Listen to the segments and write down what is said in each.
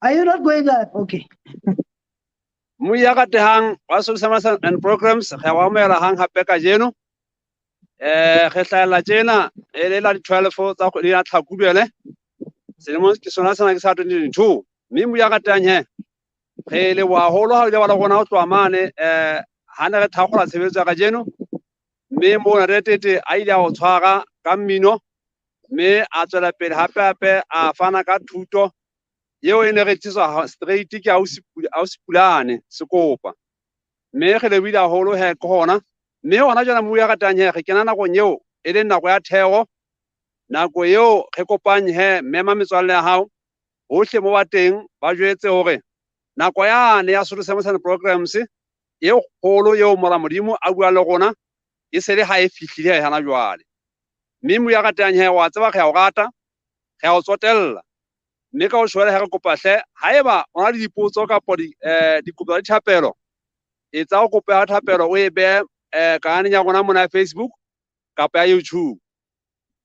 Are you not going live? Okay. Mmui ya ratehang wa Social and Programs re wa amohela hang hape kajeno. Re hlahella tjena e le la di-12 tsa kgwedi ya Tlhakubele. Selemong ke sona sena ke sa 2022. Mme mmui ya ratehang he, re leboha haholo ha o ile wa le rona ho tloha mane ha ne re thakgola tshebetso ya kajeno. Mme mona Tete a ile a o tshwara ka mmino mme a tswela pele hape hape a fana ka thuto eo e ne re tliswa straight ke ausi Pulane Sekopa. Mme re lebohile haholo he ke hona. Mme hona jwale mmui ya ratang he, re kena nakong eo e leng nako ya thero, nako eo re kopang he mema metswalle ya hao hohle mo ba teng ba jwetse hore nako yane ya Sotho Sermons Programs e kgolo eo Mora Modimo a buang le rona e se le ha e fihlile hana jwale. Mme mmui ya ratang he, wa tseba re a o rata, re a o tsotella. Mme ka ho shwele ha re kopa hle, haeba o na le dipotso kapa dikopo tsa dithapelo, etsa o kopo ya thapelo o e behe kanaleng ya rona mona ya Facebook kapa ya YouTube.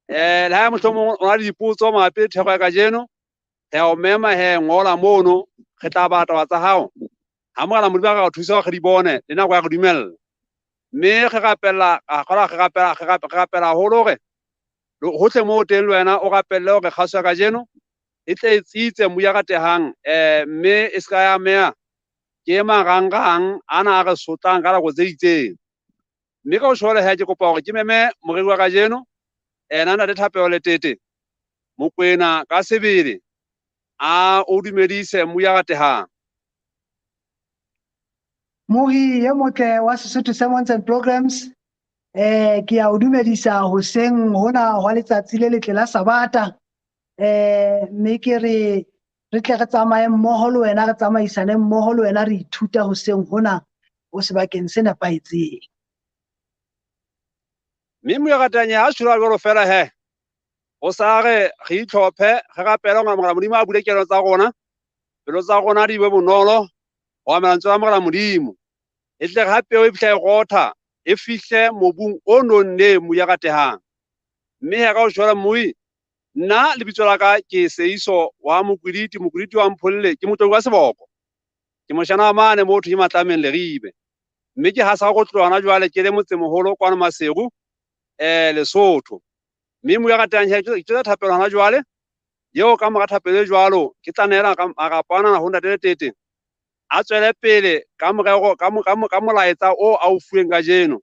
Le ha mohlomong o na le dipotso mabapi le thero ya kajeno, re a o mema he ngola mono, re tla bala taba tsa hao. Ha Morena Modimo a ka re thusa hore re di bone le nako ya re dumella. Mme re rapella, re rapela haholo hore hohle moo teng le wena o rapelle hore kgaso ya kajeno e tle e tsitse mmui ya ratehang, mme e se ka ya ameha ke marangrang ana a re sotlang ka nako tse itseng. Mme ka ho tjho he, ke kopa hore ke meme moreri wa kajeno, ena Ntate Thapelo Letete Mokoena ka sebele, a o dumedise mmui ya ratehang. Mohi e motle wa Sesotho Sermons and Programs, ke a o dumedisa hoseng hona hwa letsatsi le letle la Sabata. Mme ke re re tle re tsamaye mmoho le wena, re tsamaisane mmoho le wena, re ithuta hoseng hona o sebakeng se nepahetseng. Mme mmui ya ratang ha tjho jwalo fela he, o sa re re itlhophe, re rapele hore Morena Modimo a bule kelello tsa rona, pelo tsa rona di be bonolo ho amohela lentswe la Morena Modimo. E tle re ha peo e fihla e rotha, e fihle mobung o nonneng mmui ya ratehang. Mme he ka ho tjho mmui, nna lebitso la ka ke Seiso wa Mokwiditi, Mokwiditi wa Mpholle, ke motlodi wa seboko. Ke moshana wa mane motho ke Matlameng Leribe. Mme ke hasa go tloha hona jwale ke le motsemoholo kwano Maseru, Lesotho. Mme mmui ya ratang he, ke tla thapelo hona jwale. Eo ka mora thapelo e jwalo, ke tla neela ka marapo ana ho Ntate Letete. A tswele pele ka morero, ka molaetsa o a o fuweng kajeno.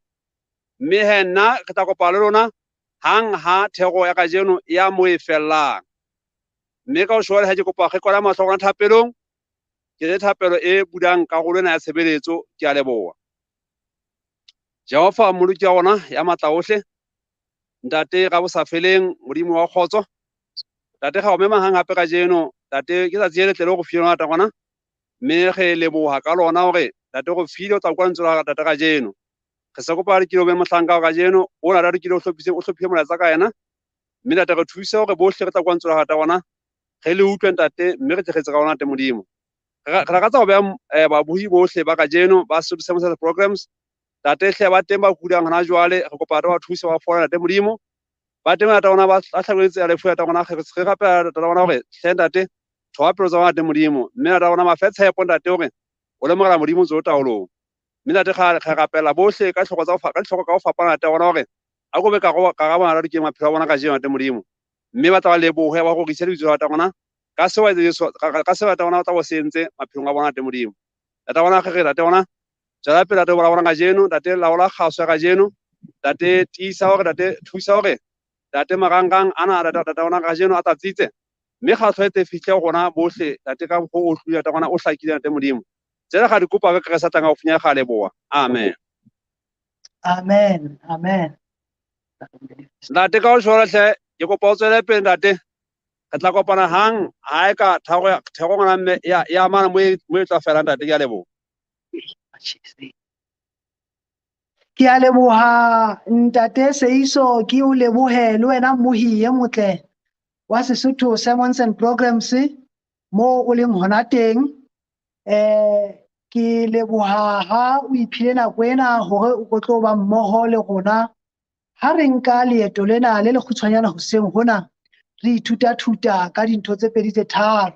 Mme he nna re tla kopana le lona hang ha thero ya kajeno ya mo e fellang. Mme ka ho tjho ha ke kopa re kwala mahlo rona thapelong, ke le thapelo e bulang karolo ena ya tshebeletso. Ke a leboha. Jehova Mmoloki wa rona ya matla ohle, Ntate ra bosafeleng, Modimo wa kgotso. Ntate ga o mema hang hape kajeno, Ntate ke tsatsi le letle le go file lona rona, mme re leboha ka lona hore Ntate go file o tla utlwa lentswe la Ntate kajeno. Re se kopa re kile o be mohlanka wa kajeno, o na re kile o hlophise, o hlophile molaetsa ka yena. Mme Ntate re thuse hore bohle re tla utlwa lentswe la Ntate rona, re le utlwe Ntate, mme re tle re etse ka lona Ntate Modimo. Re lakatsa ho beha babohi bohle ba kajeno ba Sesotho Sermons Programs. Ntate hle ba teng ba kulang hona jwale, re kopa re ba thuse ba fole Ntate Modimo. Ba teng Ntate rona ba hlakoletse ya lefu Ntate rona, re rapela Ntate rona hore hle Ntate thoba pelo tsa rona Ntate Modimo. Mme Ntate rona ba fe tshepo Ntate hore o le Morena Modimo ntse o taolong. Mme Ntate re rapela bohle ka ditlhoko tsa ka ditlhoko ka ho fapana Ntate rona hore a ko be karabo Ntate ke maphelo a bona kajeno Ntate Modimo. Mme ba tla ba lebohe ba rorise lebitso la Ntate rona ka seo ka seo Ntate rona o tla bo se entse maphelong a bona Ntate Modimo. Ntate rona re re Ntate rona tswela pele Ntate bona kajeno, Ntate laola kgaso ya kajeno, Ntate tiisa hore Ntate thusa hore Ntate marangrang ana Ntate rona kajeno a tlatsitse, mme kgaso e tle fihle ho rona bohle Ntate ka mokgwa o hlwile Ntate rona o hlakile Ntate Modimo. Tsena ga di kopa ka Kreste tlang haufinyana ga leboha. Amen. Amen. Amen. Ntate ka ho tjho hle, ke kopa o tswele pele Ntate. Re tla kopana hang ha e ka thero ngwana mme ya amana mo e tla fela Ntate, ke a leboha. Ke a leboha Ntate Seiso, ke o lebohe le wena mmohi e motle wa Sesotho Sermons and Programs mo o leng hona teng. Ke leboha ha o iphile nako ena hore o tlo ba mmoho le rona ha re nka leeto lena le lekgutshwanyana hoseng hona, re ithuta thuta ka dintho tse pedi tse tharo.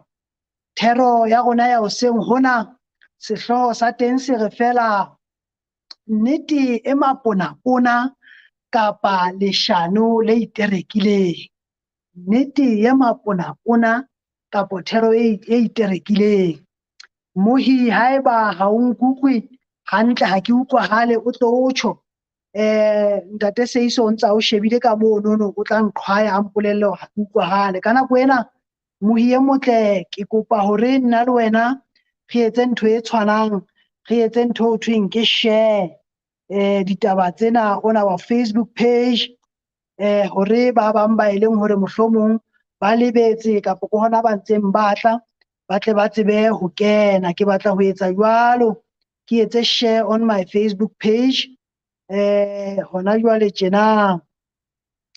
Thero ya rona ya hoseng hona, sehlooho sa teng se re fela nnete e maponapona kapa leshano le iterekileng. Nnete e maponapona kapa thero e iterekileng. Mohi haeba ha o nkutlwe hantle, ha ke utlwahale o tlo o tjho. Ntate Seiso o ntsa o shebile ka monono, o tla nqhwaya a mpolelle hore ha ke utlwahale. Ka nako ena, mohi e motle, ke kopa hore nna le wena re etse ntho e tshwanang, re etse ntho ho thweng ke share ditaba tsena on our Facebook page, hore ba bang ba e leng hore mohlomong ba lebetse kapa ke hona ba ntseng ba tla, ba tle ba tsebe ho kena. Ke batla ho etsa jwalo, ke etse share on my Facebook page. Hona jwale tjena,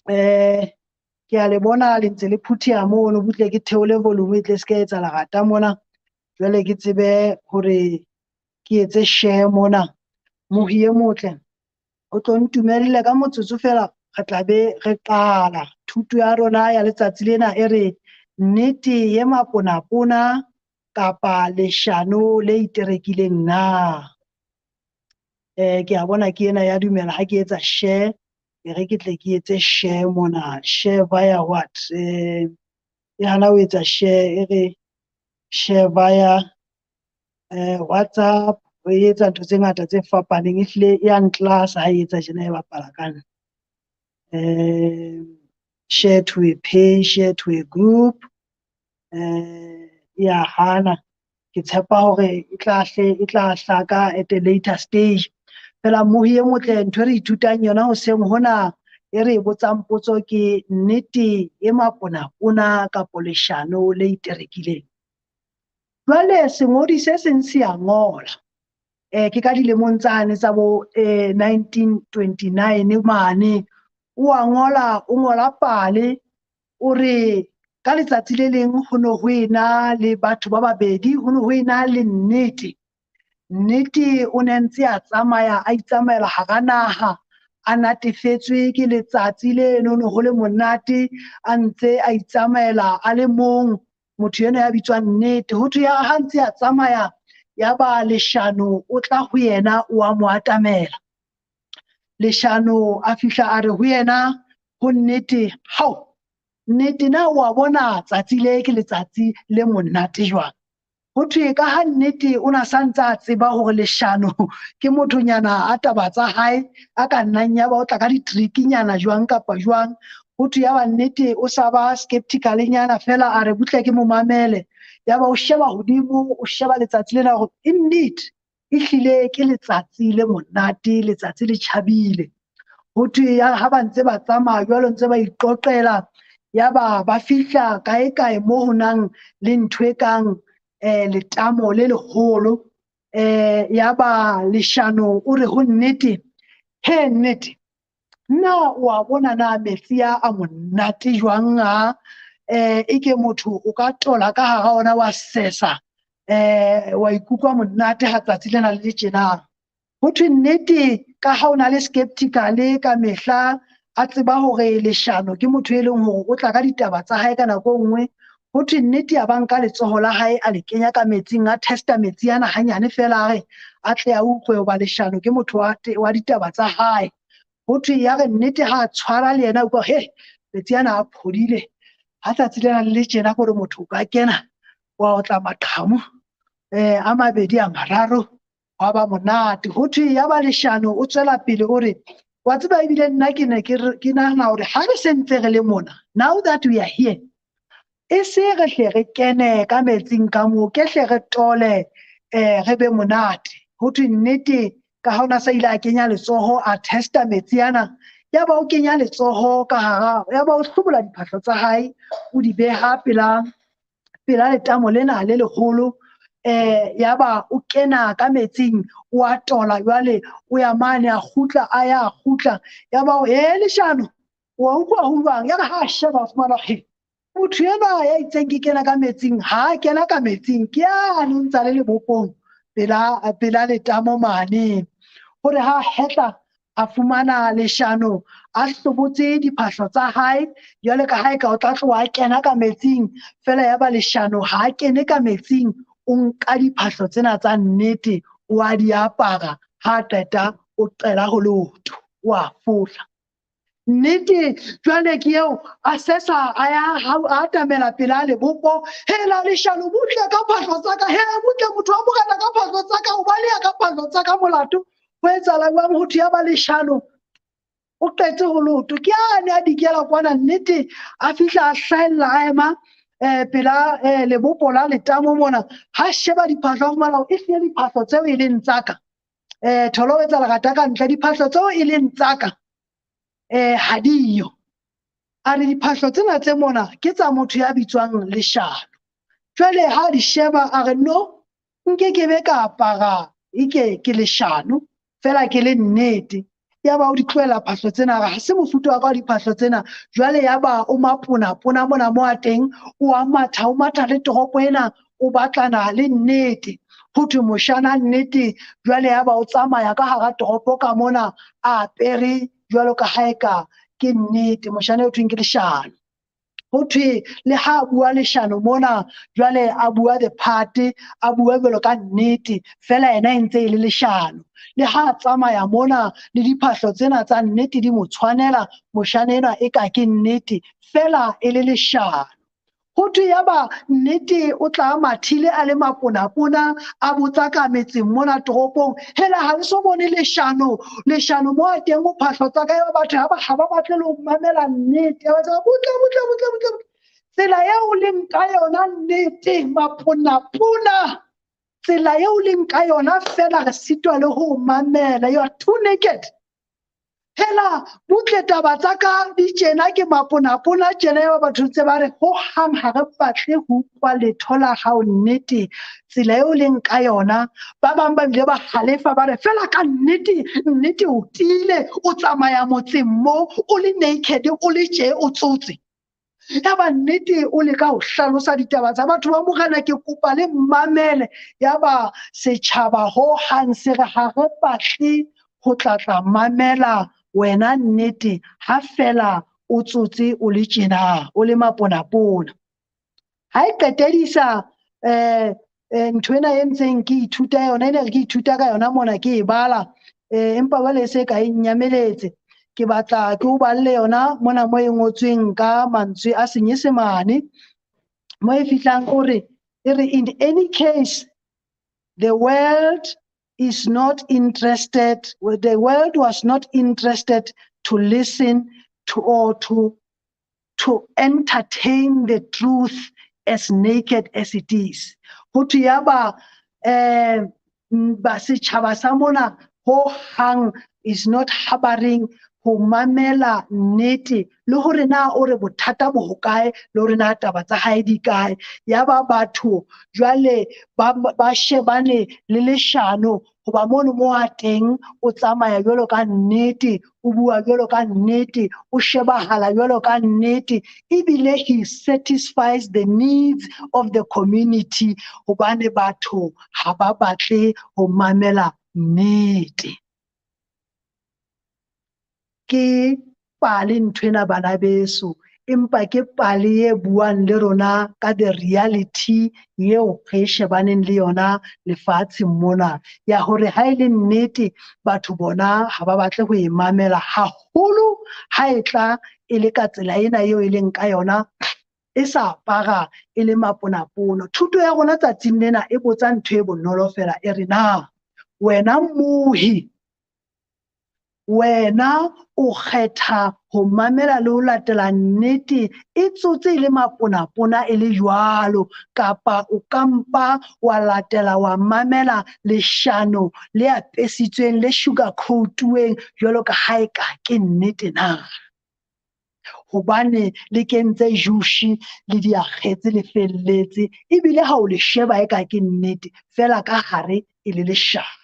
ke a le bona le ntse le phutheha mono, butle ke theole volume e tle se ka etsa lerata mona. Jwale ke tsebe hore ke etse share mona. Mohi e motle, o tlo ntumelle ka motsotso fela, re tla be re qala. Thuto ya rona ya letsatsi lena e re nnete e maponapona kapa leshano le iterekileng na. Ke a bona ke ena ya dumela ha ke etsa share, e re ke tle ke etse share mona. Share via what? E hana ho etsa share, e re share via WhatsApp, o etsa ntho tse ngata tse fapaneng, ehlile e ya ntlasa ha e etsa tjena e bapala ka nna. Share to a page, share to a group, e ya hana. Ke tshepa hore e tla hle, e tla hlaka at a later stage. Fela mohi e motle, ntho e re ithutang yona hoseng hona, e re botsang potso ke nnete e maponapona kapa leshano le iterekileng. Jwale sengodi se seng se a ngola. Ke ka dilemong tsane tsa bo 1929 mane. O a ngola, o ngola pale, o re ka letsatsi le leng ho no ho ena le batho ba babedi, ho no ho ena le nnete. Nnete o ne ntse a tsamaya, a itsamaela hara naha, a natefetswe ke letsatsi leno, no ho le monate, a ntse a itsamaela a le mong, motho enwa ya bitswang nnete. Ho thwe ya ha ntse a tsamaya, ya ba leshano o tla ho yena, o a mo atamela. Leshano a fihla a re ho yena, ho nnete, hao, nnete na wa bona tsatsi le ke letsatsi le monate jwang? Ho thwe ka ha nnete o na sa ntse a tseba hore leshano ke mothonyana a taba tsa hae, a ka nnang ya ba o tla ka ditrikinyana jwang kapa jwang. Ho thwe ya ba nnete o sa ba skeptical-nyana fela, a re butle ke mo mamele. Ya ba o sheba hodimo, o sheba letsatsi lena hore indeed ehlile ke letsatsi le monate, letsatsi le tjhabile. Ho thwe ya ha ba ntse ba tsamaya jwalo, ntse ba iqoqela, ya ba ba fihla kae kae mo ho nang le ntho e kang letamo le leholo. Ya ba leshano o re ho nnete, he nnete, na wa bona na metsi a a monate jwang a? E ke motho o ka tola ka hara ona wa sesa, wa ikutlwa monate ha tsatsi lena le le tjena. Ho thwe nnete ka ha o na le skeptical ka mehla, a tseba hore leshano ke motho e leng hore o tla ka ditaba tsa hae ka nako e nngwe. Ho thwe nnete ya ba nka letsoho la hae a le kenya ka metsing, a testa metsi ana hanyane fela, a re a tle a utlwe hoba leshano ke motho wa ditaba tsa hae. Ho thwe ya re nnete ha a tshwara le yena, a utlwa, he, metsi ana a phodile. Ha tsatsi lena le le tjena kore motho o ka kena, wa otla maqhamu, a mabedi a mararo, wa ba monate. Ho thwe ya ba leshano o tswela pele o re, wa tseba ebile nna ke ne ke re, ke nahana hore ha re se ntse re le mona, now that we are here, e se re hle re kene ka metsing ka moo, ke hle re tole, re be monate. Ho thwe nnete ka ha ona sa ile a kenya letsoho, a testa metsi ana, ya ba o kenya letsoho ka hara, ya ba o hlobola diphahlo tsa hae, o di beha pela letamo lena le leholo, ya ba o kena ka metsing, o a tola jwale, o ya mane a kgutla, a ya kgutla, ya ba o, leshano, wa utlwa ho jwang? Ya re ha a sheba, a fumana he, motho enwa ya itseng ke kena ka metsing, ha a kena ka metsing, ke yane o ntsa le lebopong pela letamo mane. Hore ha hetla a fumana leshano, a hlobotse diphahlo tsa hae jwale ka hae ka o tla tloha a kena ka metsing, fela ya ba leshano ha a kene ka metsing, o nka diphahlo tsena tsa nnete o a di apara, ha qeta o qela ho leoto, o a fohla. Nnete jwale ke eo a sesa a ya a atamela pela lebopo, hela leshano butle ka phahlo tsa ka, he butle motho wa morena ka phahlo tsa ka, o baleha ka phahlo tsa ka molato. Ho etsahala jwang ho thwe ya ba leshano o qetse ho leoto? Ke a ne a dikela kwana nnete, a fihla a hlahella a ema pela lebopo la letamo mona, ha sheba diphahlo a fumana hore ehlile diphahlo tseo e leng tsa ka. Tholo o etsa lerata ka ntle, diphahlo tseo e leng tsa ka ha diyo. A re diphahlo tsena tse mona ke tsa motho ya bitswang leshano. Jwale ha di sheba a re no, nke ke be ka apara eke ke leshano, fela ke le nnete. Ya ba o di tlohela phahlo tsena, ha se mofuta wa ka wa diphahlo tsena. Jwale ya ba o mapona-pona mona mo a teng, o a matha, o matha le toropo ena, o batlana le nnete. Ho thwe moshana nnete, jwale ya ba o tsamaya ka hara toropo ka mona, a apere jwalo ka ha eka ke nnete, moshana eo thweng ke leshano. Ho thwe le ha a bua leshano mona, jwale a bua the part, a bua jwalo ka nnete, fela yena e ntse e le leshano. Le ha a tsamaya mona le diphahlo tsena tsa nnete di mo tshwanela, moshana enwa e ka ke nnete, fela e le leshano. Ho thwe ya ba nnete o tla mathile a le maponapona, a botsa ka metseng mona toropong, hela ha le so bone leshano, leshano mo a teng o phahlo tsa ka, ya ba batho ha ba batle le ho mamela nnete. Ya ba tseba, butle, butle, butle, butle, butle. Tsela eo leng ka yona nnete, maponapona, tsela eo leng ka yona fela re sitwa le ho mamela. You are too naked. Hela butle taba tsa ka di tjena, ke maponapona tjena, ya ba batho ntse ba re ho hang ha re batle ho utlwa letho la hao nnete, tsela eo leng ka yona. Ba bang ba bile ba halefa ba re fela ka nnete, nnete o tiile, o tsamaya motseng mo o le naked, o le tje, o tsotse. Ya ba nnete o leka ho hlalosa ditaba tsa batho ba morena, ke kopa le mmamele. Ya ba setjhaba ho hang se re ha re batle ho tla mamela wena nnete, ha fela o tsotse o le tjena, o le maponapona. Ha e qetedisa nthwena e ntseng ke ithuta yona, ene re ke ithuta ka yona mona ke e bala, empa jwale e se ka e nyameletse. Ke batla ke o balle yona mona mo e ngotsweng ka mantswe a Senyesemane, mo e fihlang o re, e re, in any case, the world is not interested, well, the world was not interested to listen to or to entertain the truth as naked as it is. Ho thwe ya ba, ba setjhaba sa mona ho hang is not harboring ho mamela nnete, le hore na o re bothata bo hokae, le hore na taba tsa hae di kae. Ya ba batho jwale ba shebane le leshano, hoba mono mo a teng o tsamaya jwalo ka nnete, o bua jwalo ka nnete, o shebahala jwalo ka nnete, ebile he satisfies the needs of the community, hobane batho ha ba batle ho mamela nnete. Ke pale nthwena bana beso, empa ke pale e buang le rona ka the reality eo re shebaneng le yona lefatsheng mona, ya hore ha e le nnete batho bona ha ba batle ho e mamela, haholo ha e tla e le ka tsela ena eo e leng ka yona, e sa apara e le maponapona. Thuto ya rona tsatsing lena e botsa ntho e bonolo fela, e re na wena mmohi, wena o kgetha ho mamela le ho latela nnete e tsotse e le maponapona e le jwalo, kapa o ka mpa wa latela wa mamela leshano le apesitsweng, le sugar-coat-uweng jwalo ka ha eka ke nnete na? Hobane le kentse jushi le di akgetse le felletse, ebile ha o le sheba eka ke nnete, fela ka hare e le leshano.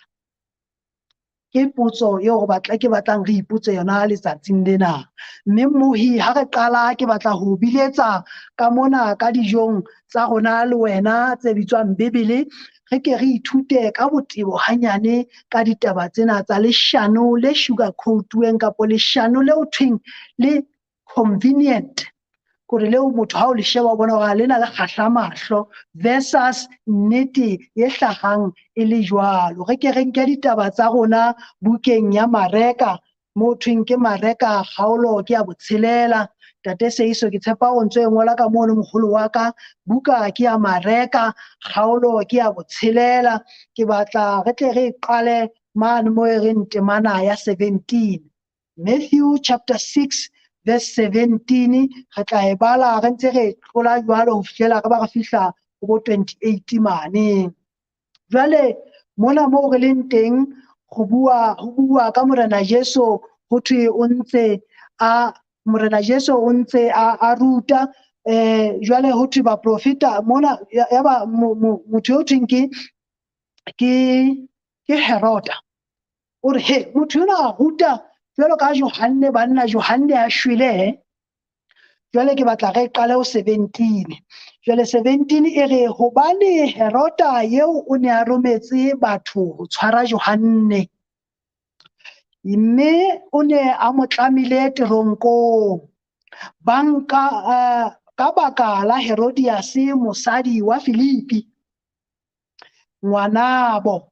Ke potso eo re batla ke batlang re ipotse yona letsatsing lena. Mme mmohi ha re qala ke batla ho biletsa ka mona ka dijong tsa rona le wena tse bitswang Bibele, re ke re ithute ka botebo hanyane ka ditaba tsena tsa leshano le sugar coat-uweng kapa leshano le ho thweng le convenient, kore leo motho ha o le sheba o bona hore lena le kgahla mahlo versus nnete e hlahang e le jwalo. Re ke re nke ditaba tsa rona bukeng ya Mareka, mo thweng ke Mareka kgaolo ke ya botshelela. Ntate Seiso ke tshepa o ntso e ngola ka mono moholo wa ka. Buka ke ya Mareka kgaolo ke ya botshelela. Ke batla re tle re qale mane mo e reng temana ya 17. Matthew chapter 6 verse 17 re tla e bala re ntse re tlola jwalo ho fihlela re ba re fihla ho bo 28 mane. Jwale mona moo re leng teng ho bua ka Morena Jesu, ho thwe o ntse a Morena Jesu o ntse a ruta, jwale ho thwe baprofeta mona ya ba motho eo thweng ke Heroda. O re he motho enwa a ruta jwalo ka Johanne, banna Johanne a shwele. Jwale ke batla re qale ho 17. Jwale 17 e re hobane Heroda eo o ne a rometse batho ho tshwara Johanne, mme o ne a mo tlamile teronkong. Banka ka baka la Herodias mosadi wa Filipi ngwanabo,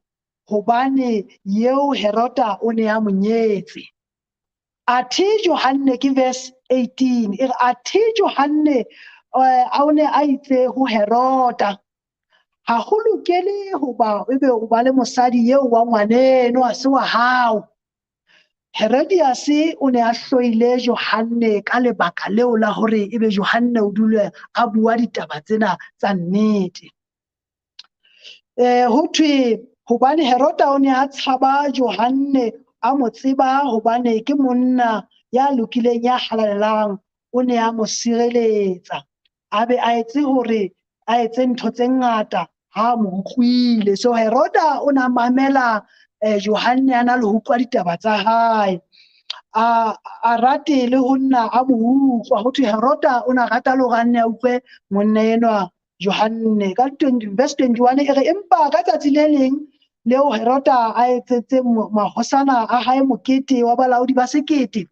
hobane eo Heroda o ne a mo nyetse. Athe Johanne ke verse 18 e re athe Johanne a o ne a itse ho Heroda, ha ho lokele hoba ebe o ba le mosadi eo wa ngwaneno, ha se wa hao. Herodias o ne a hloile Johanne ka lebaka leo la hore ebe Johanne o dule a bua ditaba tsena tsa nnete. Ho thwe hobane Heroda o ne a tshaba Johanne, a mo tseba hobane ke monna ya lokileng ya halalelang, o ne a mo sireletsa, a be a etse hore a etse ntho tse ngata ha mo utlwile. So Heroda o ne a mamela Johanne a na le ho utlwa ditaba tsa hae, a rate le ho nna a mo utlwa. Ho thwe Heroda o ne a rata le hore a nne a utlwe monna enwa Johanne. Ka verse 21 e re empa ka tsatsi le leng leo Heroda a etsetse mahosana a hae mokete wa balaodi ba sekete,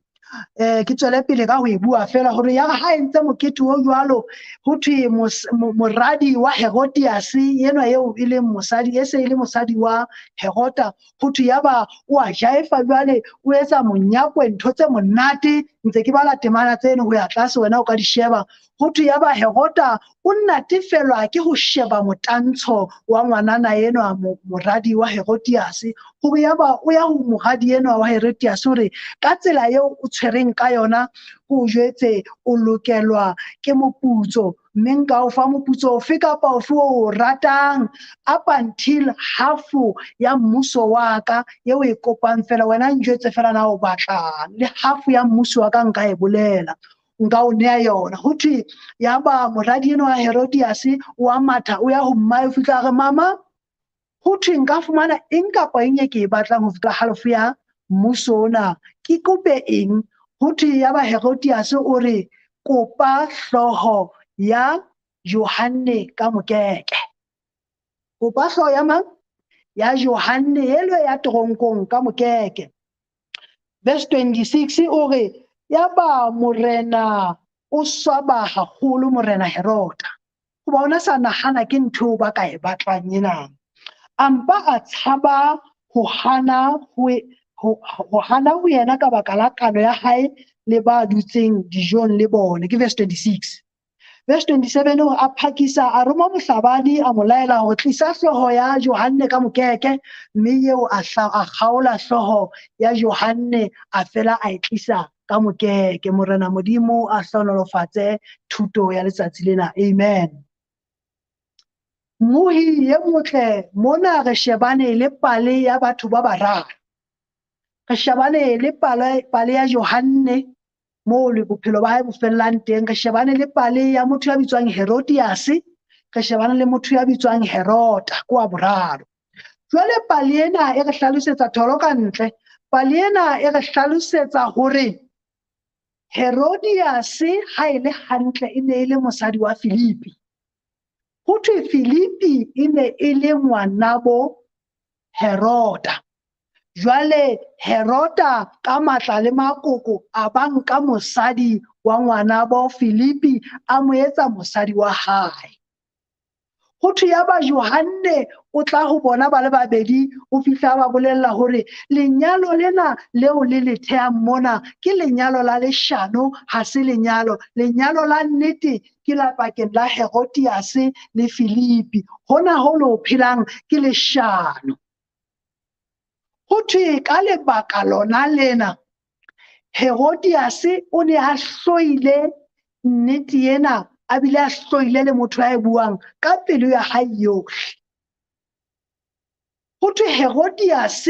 ke tswele pele ka ho e bua fela hore ya ha entse mokete o jwalo, ho thwe moradi wa Herodias enwa eo e leng mosadi, e se e le mosadi wa Heroda, ho thwe yaba o a jaefa jwale, o etsa monyakwe ntho tse monate. Ntse ke bala temana tseno ho ya tlase, wena o ka di sheba. Ho thwe yaba Heroda o natefelwa ke ho sheba motantsho wa ngwanana enwa moradi wa Herodias, hore yaba o ya ho moradi enwa wa Herodias hore ka tsela eo o tshwereng ka yona ko jwetse o lokelwa ke moputso, mme nka o fa moputso ofe kapa ofe o ratang up until half ya mmuso wa ka eo e kopang fela, wena njwetse fela na o batlang, le half ya mmuso wa ka nka e bolela, nka o nea yona. Ho thwe yaba moradi enwa wa Herodias o a matha o ya ho mmae, o fihla a re mama, ho thwe nka fumana eng kapa eng e ke e batlang ho fihla half ya mmuso ona, ke kope eng? Ho thwe yaba Herodias o re kopa hlooho ya Johanne ka mokeke. Kopa hlooho ya mang? Ya Johanne elo ya teronkong ka mokeke. Verse 26 o re yaba morena o swaba haholo morena Heroda, hoba ona sa nahana ke ntho ba ka e batlang ena. A mpa a tshaba ho hana ho yena ka baka la kano ya hae le ba dutseng dijong le bone. Ke verse 26. Verse 27 o a phakisa a roma mohlabani a mo laela hore tlisa hlooho ya Johanne ka mokeke, mme eo a kgaola hlooho ya Johanne a fela a e tlisa ka mokeke. Morena Modimo a hlohonolofatse thuto ya letsatsi lena. Amen. Mmohi e motle, mona re shebane le pale ya batho ba bararo. Re shebane le pale ya Johanne moo le bophelo ba hae bo fellang teng. Re shebane le pale ya motho ya bitswang Herodias, re shebane le motho ya bitswang Heroda kwa boraro. Jwale pale ena e re hlalosetsa tholo ka ntle. Pale ena e re hlalosetsa hore Herodias ha e le hantle e ne e le mosadi wa Filipi. Ho thwe Filipi e ne e le ngwanabo Heroda. Jwale Heroda ka matla le makoko a ba nka mosadi wa ngwanabo Filipi a mo etsa mosadi wa hae. Ho thwe yaba Johanne o tla ho bona ba le babedi, o fihla a ba bolella hore lenyalo lena leo le le thehang mona ke lenyalo la leshano, ha se lenyalo. Lenyalo la nnete ke la pakeng la Herodias le Filipi. Hona ho le ho phelang ke leshano. Ho thwe ka lebaka lona lena, Herodias o ne a hloile nnete ena, a bile a hloile le motho ya e buang ka pelo ya hae yohle. Ho thwe Herodias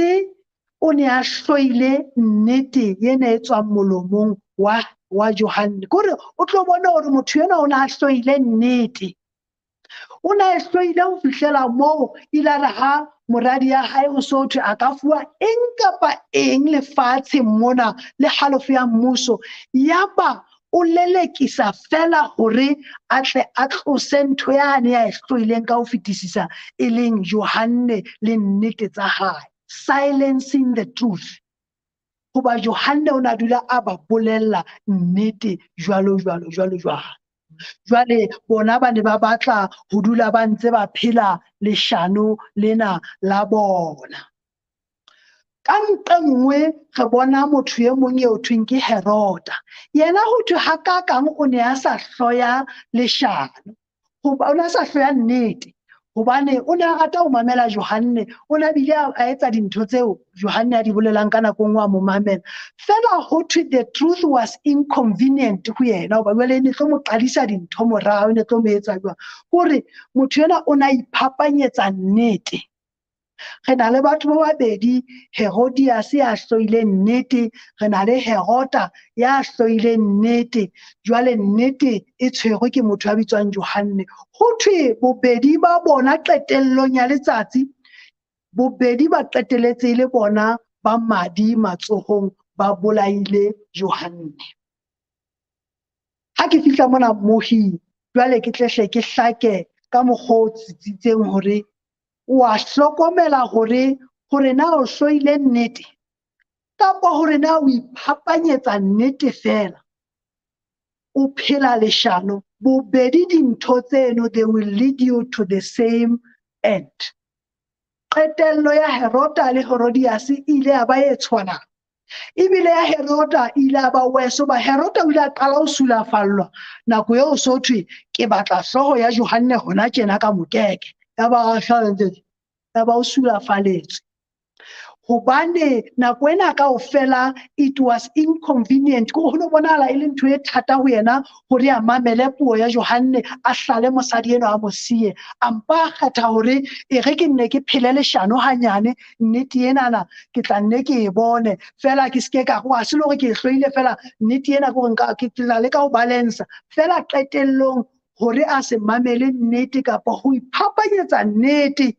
o ne a hloile nnete ena e tswang molomong wa Johanne. Ke hore o tlo bona hore motho enwa o ne a hloile nnete. O ne a hloile ho fihlela moo ile a re ha moradi ya hae ho so thwe a ka fuwa eng kapa eng lefatsheng mona le halofo ya mmuso, yaba o lelekisa fela hore a tle a tlose ntho yane ya e hloileng ka ho fetisisa, e leng Johanne le nnete tsa hae. Silencing the truth. Hoba Johanne o na dula a ba bolella nnete jwalo jwalo jwalo jwalo. Jwale bona ba ne ba batla ho dula ba ntse ba phela leshano lena la bona. Ka nqa nngwe re bona motho e mong eo thweng ke Heroda. Yena ho thwe hakakang o ne a sa hloya leshano, hoba o ne a sa hloya nnete, hobane o ne a rata ho mamela Johanne, o ne a bile a etsa dintho tseo Johanne a di bolelang ka nako e nngwe a mo mamela. Feela ho thwe the truth was inconvenient ho yena, hoba jwale e ne tlo mo qadisa dintho morao, e ne tlo mo etsa jwang. Hore motho enwa o ne a iphapanyetsa nnete. Re na le batho ba babedi, Herodias ya hloileng nnete, re na le Heroda ya hloileng nnete. Jwale nnete e tshwerwe ke motho ya bitswang Johanne. Ho thwe bobedi ba bona qetellong ya letsatsi, bobedi ba qeteletse e le bona ba madi matsohong, ba bolaile Johanne. Ha ke fihla mona mmohing, jwale ke tle hle ke hlake ka mokgwa o tsitsitseng hore o a hlokomela hore na o hloile nnete kapa hore na o iphapanyetsa nnete fela, o phela leshano. Bobedi dintho tseno, they will lead you to the same end. Qetello ya Heroda le Herodias e ile ya ba e tshwanang. Ebile ya Heroda e ile ya ba worse, hoba Heroda o ile a qala ho sulafallwa nako eo so thwe ke batla hlooho ya Johanne hona tjena ka mokeke. Ya ba ya ba o sulafaletswe. Hobane nako ena kaofela it was inconvenient. Ke hore ho no bonahala e le ntho e thata ho yena hore a mamele puo ya Johanne, a hlale mosadi enwa a mo siye. A mpa a kgetha hore e re ke nne ke phele leshano hanyane, nnete enana ke tla nne ke e bone. Feela ke ske ka ha se le hore ke e hloile feela, nnete ena ke hore nka ke tla leka ho balance. Feela qetellong hore a se mamele nnete kapa ho iphapanyetsa nnete,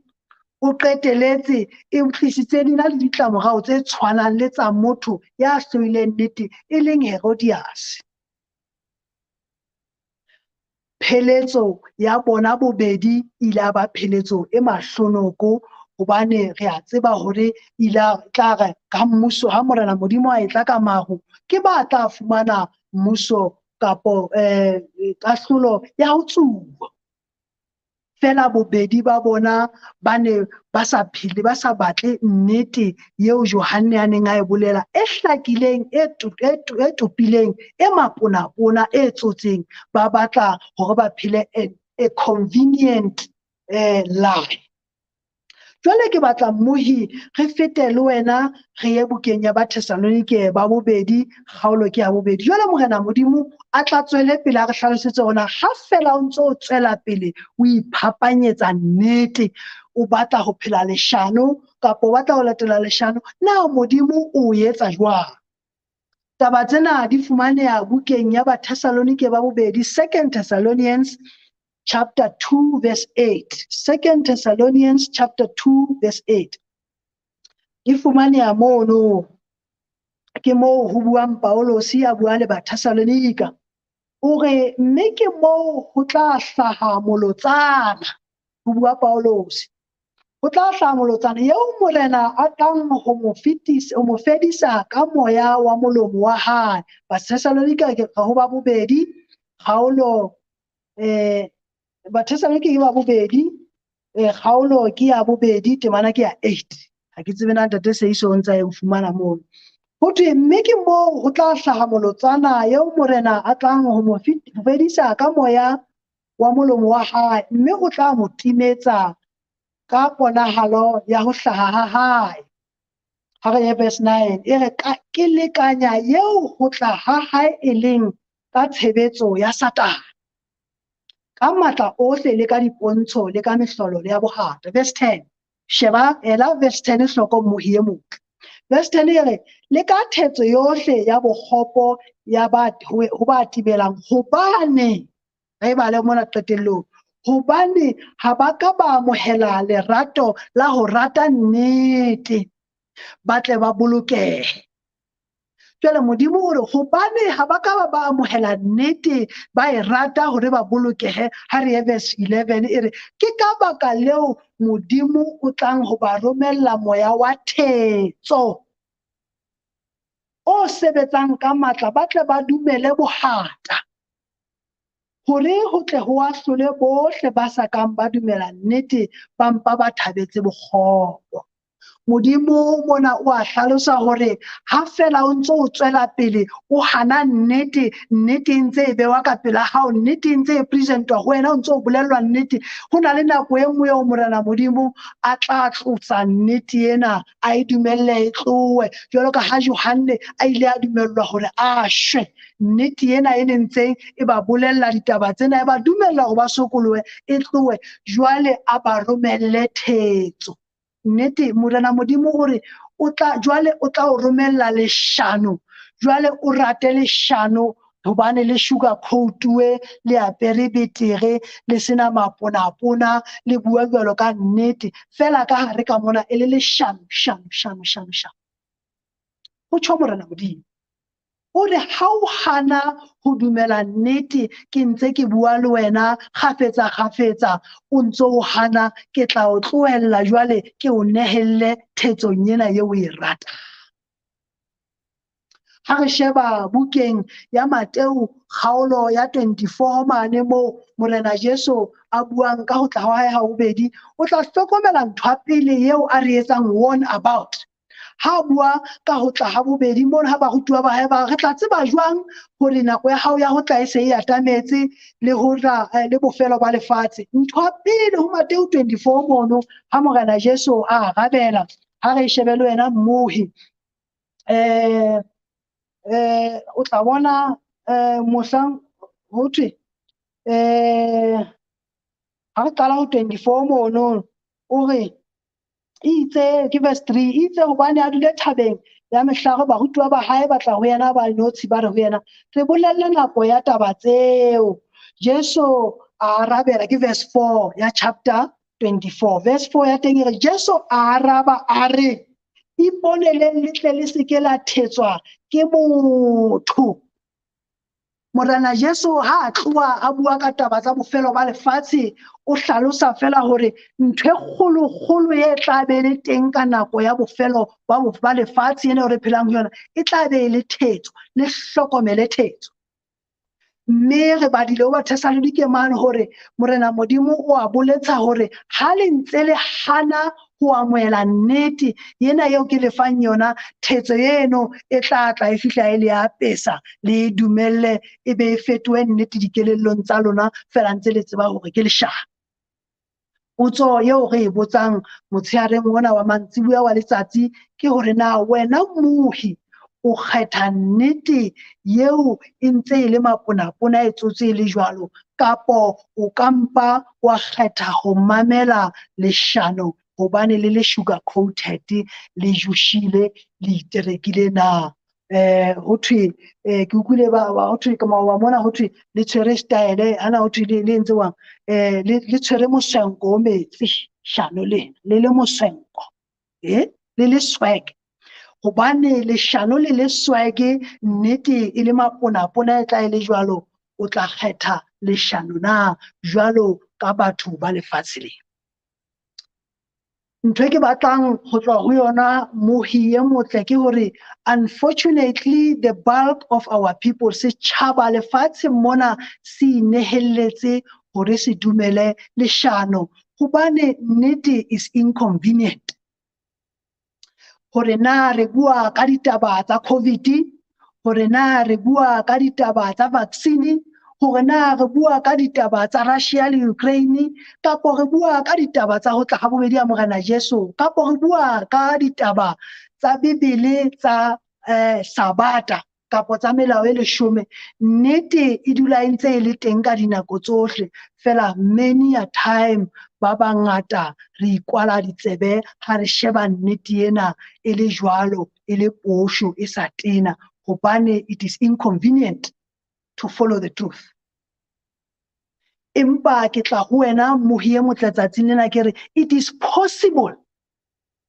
o qeteletse e tlisitse di na le ditlamorao tse tshwanang le tsa motho ya hloileng nnete, e leng Herodias. Pheletso ya bona bobedi ile ya ba pheletso e mahlonoko, hobane re a tseba hore ile a tla re ka mmuso ha Morena Modimo a etla ka maru, ke ba tla fumana mmuso kapo kahlolo ya ho tsuwa. Feela bobedi ba bona ba ne ba sa phele, ba sa batle nnete eo Johanne a neng a e bolela, e hlakileng, e topileng, e maponapona, e tsotseng. Ba batla hore ba phele a convenient lie. Jwale ke batla mmohi re fete le wena re ye bukeng ya Bathessalonike ba bobedi, kgaolo ke ya bobedi. Jwale Morena Modimo a tla tswele pele a re hlalosetse hore na ha fela o ntso o tswela pele o iphapanyetsa nnete, o batla ho phela leshano kapa o batla ho latela leshano, na Modimo o etsa jwang? Taba tsena di fumaneha bukeng ya Bathessalonike ba bobedi, 2 Thessalonians chapter 2 verse 8. 2 Thessalonians chapter 2 verse 8. E fumaneha mono, ke moo ho buang Paulosi a bua le Bathessalonika. O re mme ke moo ho tla hlaha molotsana, ho bua Paulosi. Ho tla hlaha molotsana eo Morena a tlang ho mo fetisa, ho mo fedisa ka moya wa molomo wa hae. Bathessalonika ke ho ba bobedi, kgaolo Bathessalonika ke ba bobedi, kgaolo ke ya bobedi, temana ke ya 8. Ha ke tsebe na ntate Seiso o ntsa e fumana mono. Ho thwe mme ke moo ho tla hlaha molotsana eo Morena a tlang ho mo fedisa ka moya wa molomo wa hae, mme o tla mo timetsa ka ponahalo ya ho hlaha ha hae. Ha re ye verse 9, e re ke lekanya eo ho tla ha hae e leng ka tshebetso ya Satane, ka matla ohle le ka dipontsho le ka mehlolo le ya bohata. Verse 10, sheba ela verse 10 hloko mmohi e motle. Verse 10 e re le ka thetso yohle ya bokgopo ya ba ho ba timelang, hobane re bale mona qetellong, hobane ha ba ka ba amohela lerato la ho rata nnete, ba tle ba bolokehe. Jwale Modimo o re hobane ha ba ka ba amohela nnete, ba e rata hore ba bolokehe. Ha re ye verse 11 e re ke ka baka leo Modimo o tlang ho ba romella moya wa thetso o sebetsang ka matla, ba tle ba dumele bohata, hore ho tle ho ahlole bohle ba sa kang ba dumela nnete, ba mpa ba thabetse bokgopo. Modimo mona o a hlalosa hore ha fela o ntso o tswela pele o hana nnete, nnete e ntse e bewa ka pela hao, nnete e ntse e presentwa ho wena, o ntso o bolellwa nnete. Ho na le nako e nngwe eo Morena Modimo a tla tlosa nnete ena, a e dumelle e tlohe, jwalo ka ha Johanne a ile a dumellwa hore a shwe. Nnete ena e nentseng e ba bolella ditaba tsena, e ba dumella hore ba sokolohe, e tlohe, jwale a ba romelle thetso. Nnete Morena Modimo o re o tla jwale o tla o romella leshano, jwale o rate leshano hobane le sugar coat-uwe, le apere betere, le sena maponapona, le bua jwalo ka nnete, fela ka hare ka mona e le leshano, shano, shano, shano, shano. Ho tjho Morena Modimo. O re ha o hana ho dumela nnete, ke ntse ke bua le wena kgafetsa kgafetsa, o ntso o hana, ke tla o tlohella jwale ke o nehelle thetsong ena eo o e ratang. Ha re sheba bukeng ya Mateu kgaolo ya 24 mane moo Morena Jesu a buang ka ho tla ha hae ha bobedi, o tla hlokomela ntho ya pele eo a re etsang warn about. Ha bua ka ho tla ha bobedi mona, ha barutuwa ba hae ba re tla tseba jwang hore nako ya hao ya ho tla e se e atametse le ho tla le bofelo ba lefatshe. Ntho ya pele ho Mateu 24 mono ha Morena Jesu a arabela, ha re shebe le wena mmohi, o tla bona mohlang ho thwe ha re qala ho 24 mono, o re itse ke verse 3, itse hobane a dule thabeng ya mehlaro, barutuwa ba hae ba tla ho yena ba notshi, ba re ho yena re bolelle nako ya taba tseo. Jesu a arabela, ke verse 4 ya chapter 24. Verse 4 ya teng e re Jesu a araba a re iponeleng le tle le se ke la thetswa ke motho. Morena Jesu ha a tloha a bua ka taba tsa bofelo ba lefatshe, o hlalosa fela hore ntho e kgolo-kgolo e tla be le teng ka nako ya bofelo ba lefatshe ena re phelang ho yona, e tla be e le thetso. Le hlokomele thetso. Mme re badile ho Bathessalonike mane hore Morena Modimo o a boletsha hore ha le ntse le hana ho amohela nnete ena eo ke le fang yona, thetso eno e tla tla e fihla e le apesa, le e dumelle e be e fetohe nnete dikelellong tsa lona, fela ntse le tseba hore ke leshano. Potso eo re e botsang motshehareng ona wa mantsiboya wa letsatsi ke hore na wena mmohi o kgetha nnete eo e ntse e le maponapona, e tsotse e le jwalo, kapo o ka mpa wa kgetha ho mamela leshano hobane le le sugar coated, le jushile, le iterekile na? Ho thwe ke utlwile ba ho thwe ke maoba mona, ho thwe le tshwere style ana, ho thwe le entse jwang, le tshwere moswenko o metsi, shano lena le le moswenko, le le swag, hobane leshano le le swag, nnete e le maponapona e tla e le jwalo. O tla kgetha leshano na jwalo ka batho ba lefatshe lena? Ntho e ke batlang ho tswa ho yona, mohi e motle, ke hore unfortunately the bulk of our people, setjhaba lefatsheng mona, se inehelletse hore se dumele leshano hobane nnete is inconvenient. Hore na re bua ka ditaba tsa COVID, hore na re bua ka ditaba tsa vaccine, hore na re bua ka ditaba tsa Russia le Ukraine, kapo re bua ka ditaba tsa ho tla ha bobedi ya Morena Jesu, kapo re bua ka ditaba tsa Bibele tsa Sabata kapo tsa melao e leshome, nnete e dula e ntse e le teng ka dinako tsohle. Fela many a time ba bangata re ikwala ditsebe ha re sheba nnete ena e le jwalo, e le posho, e sa tena, hobane it is inconvenient to follow the truth. Empa ke tla ho wena, mohi e motle, tsatsing lena ke re it is possible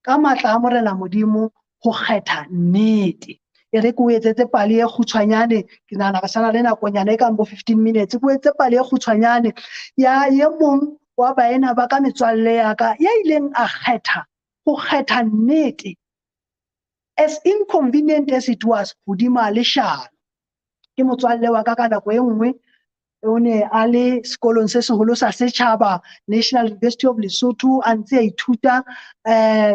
ka matla a Morena Modimo ho kgetha nnete. E re ke o etsetse pale e kgutshwanyane, ke nahana re sana le nakonyana e kang bo 15 minutes. Ke o etse pale e kgutshwanyane ya e mong wa baena ba ka, metswalle ya ka, ya ileng a kgetha ho kgetha nnete, as inconvenient as it was, hodima leshano. Ke motswalle wa ka. Ka nako e nngwe o ne a le sekolong se seholo sa setjhaba, National University of Lesotho, a ntse a ithuta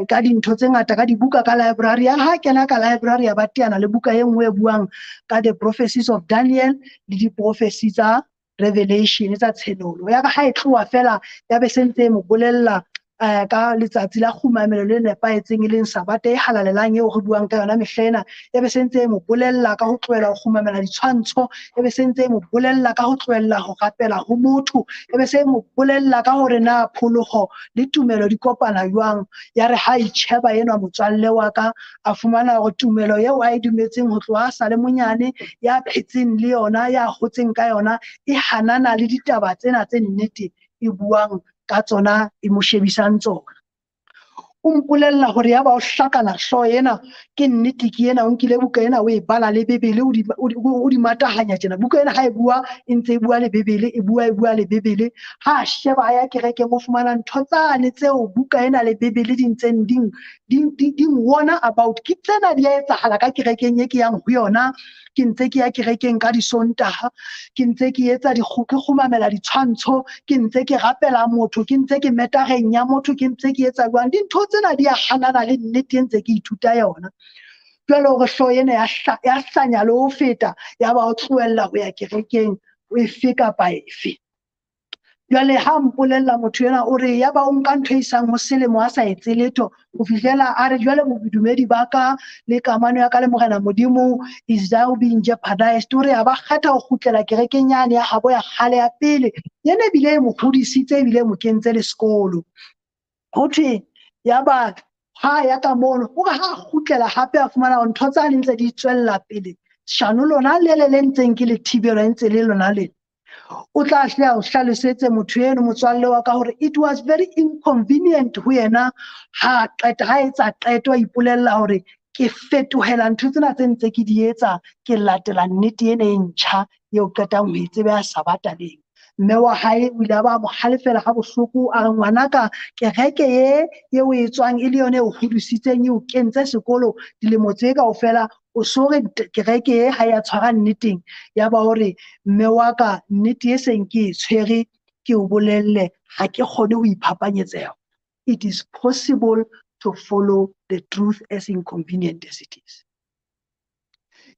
ka dintho tse ngata, ka dibuka ka library. Ya ha kena ka library, ya ba teana le buka e nngwe e buang ka the prophecies of Daniel le di-prophecy tsa Revelation, tsa Tshenolo. Ya ka ha e tloha fela, ya be se ntse e mo bolella ka letsatsi la kgumamelo le nepahetseng, e leng Sabata e halalelang eo re buang ka yona mehla ena. Ya be se ntse e mo bolella ka ho tlohela ho kgumamela ditshwantsho, ya be se ntse e mo bolella ka ho tlohella ho rapela ho motho, ya be se mo bolella ka hore na pholoho le tumelo di kopana jwang. Ya re ha itjheba enwa motswalle wa ka, a fumana hore tumelo eo a e dumetseng ho tloha a sa le monyane, ya phetseng le yona, ya hotseng ka yona, e hanana le ditaba tsena tse nnete e buang ka tsona, e mo shebisang tsona. O mpolella hore ya ba o hlakana hlooho ena, ke nnete ke ena. O nkile buka ena, o e bala le Bibele, o di matahanya tjena. Buka ena ha e bua, e ntse e bua le Bibele, e bua, e bua le Bibele. Ha a sheba, a ya kerekeng, o fumana ntho tsane tseo buka ena le Bibele di ntseng di warn-a about, ke tsena di a etsahala ka kerekeng e ke yang ho yona. Ke ntse ke ya kerekeng ka Disontaha, ke ntse ke etsa ke kgumamela ditshwantsho, ke ntse ke rapela motho, ke ntse ke metareng ya motho, ke ntse ke etsa jwang. Dintho tsena di a hanana le nnete e ntse ke ithuta yona. Jwale hore hlooho ena ya hlanya le ho feta, ya ba o tlohella ho ya kerekeng efe kapa efe. Jwale ha mpolella motho ena, o re ya ba o nka ntho e isang ho selemo a sa etse letho, ho fihlela a re jwale bodumedi ba ka le kamano ya ka le Morena Modimo is now being jeopardized. O re a ba kgetha ho kgutlela kerekeng yane ya habo ya kgale ya pele, yene ebile e mo hodisitse, ebile e mo kentse le sekolo. Ho thwe ya ba ha ya ka mono, o re ha kgutlela hape, a fumana hore ntho tsane ntse di tswella pele, shano lona le le le ntseng ke le thibelwa ntse le lona lena. O tla hle a o hlalosetse motho eno, motswalle wa ka, hore it was very inconvenient ho yena ha qeta, ha etsa qeto, a ipolella hore ke fetohela ntho tsena tse ntse ke di etsa, ke latela nnete ena e ntjha eo qetang ho e tseba ya Sabata leng. Mme wa hae o ile a ba mo halefela ha bohloko, a re, "Ngwanaka, kereke e eo e tswang e le yona e o hodisitseng, e o kentse sekolo dilemo tse kaofela, o so re kereke e ha ya tshwara nneteng?" Ya ba hore, "Mme wa ka, nnete e seng ke e tshwere, ke o bolelle, ha ke kgone ho iphapanyetseha." It is possible to follow the truth as inconvenient as it is.